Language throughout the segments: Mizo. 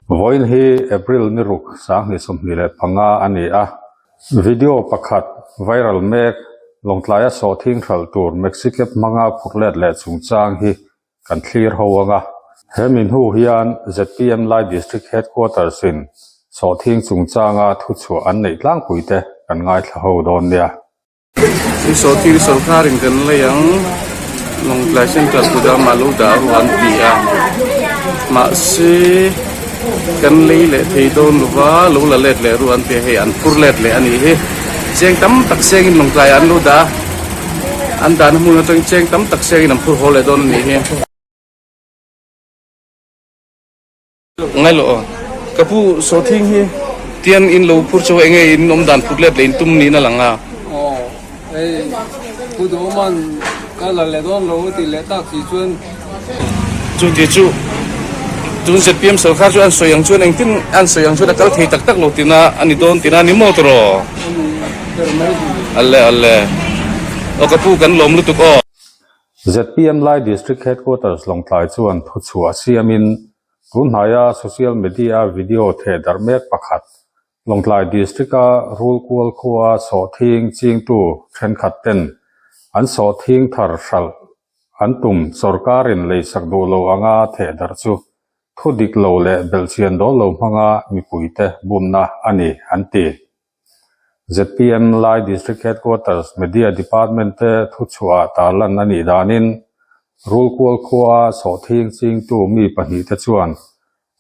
Vawiin hi April ni ruk 2025 a ni a, video pakhat viral mek Lawngtlaia sawhthing hralh tur Maxicab hmanga phurh let leh chungchang hi kan thlir ho ang a. He mi hnu hian zpm Lai District Headquarters in sawhthing chungchanga thuchhuah an neih tlangpui te kan ngaithla ho dawn nia. I sawhthing sawrkarin kan lei ang Lawngtlai Central kudam ah lo dah ru an ti a mahse kan lei leh thei dawn lova lo la let leh ru an ti a hei an phur let leh a nih hi cheng tam tak sengin Lawngtlai ah an lo dah a. An dahna hmun atang cheng tam tak siangin an phur haw leh dawn a nih hi. Ngai lo aw. Ka pu sawhthing hi tian in lo phur chu enge in awm dan phut let leh in tum niin a lang a. Aw hei pu Duhawman ka la leh dawn lo a tih leh tak si chuan. Chu ti chu tun zpm sorkar chu an sawi ang chuan engtin an sawi ang chuan a kal thei tak tak lo tina a ni dawn tina a ni maw tawh? Alle alle. Aw ka pu kan lawm lutuk aw. Zpm Lai District Headquarters Lawngtlai chuan thuchhuah siamin tunhnaia social media video thehdarh mek pakhat Lawngtlai District-a Rulkual khua sawhthing chingtu thenkhat ten an sawhthing thar hralh an tum sorkarin leisak duh lo anga thehdarh chu thu dik lo leh belhchian dawl lo hmanga mipuite bumna a ni an ti. Zpm Lai District Headquarters Media Department te thuchhuah tarlan a nih danin Rulkual khua sawhthing chingtu mi pahnihte chuan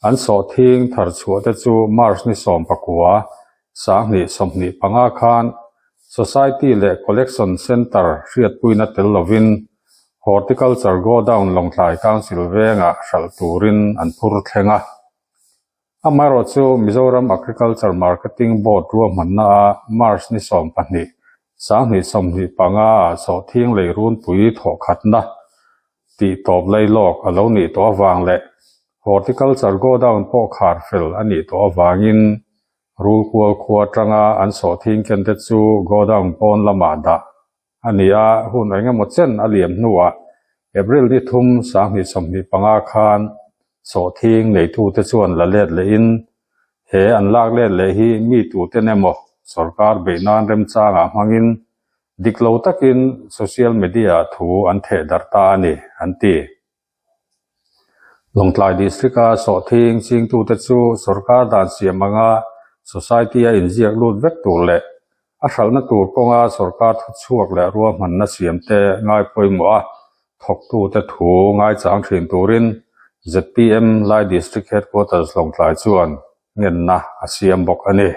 an sawhthing tharchhuahte chu March ni 19, 2025 khan Society leh Collection Centre hriatpuina tel lovin Horticulture Godown Lawngtlai Council vengah hralh turin an phur thleng a. Amaherawh chu Mizoram Agriculture Marketing Board ruahmanna ah March ni 12, 2025 ah sawhthing lei runpui thawhkhatna tih tawp lai lawk a lo nih tawh avang leh Horticulture Godown pawh khar fel a nih tawh avangin Rulkual khua atanga an sawhthing kente chu Godown pawn lamah dah a ni a, hun eng emaw chen a liam hnuah April ni 3, 2025 khan sawhthing neitute chuan la let lehin he an lak let leh hi mi tuten emaw sorkar beih nan remchangah hmangin dik lo takin social media thu an theh darh ta a ni, an ti. Lawngtlai District-a sawhthing chingtute chu sorkar dan siam anga society-a inziak lut vek tur leh a hralhna tur kawnga sorkar thuchhuak leh ruahmanna siamte ngai pawimawh a thawktute thu ngaichang thin turin zpm Lai District Headquarters Lawngtlai chuan ngenna a siam bawk a ni.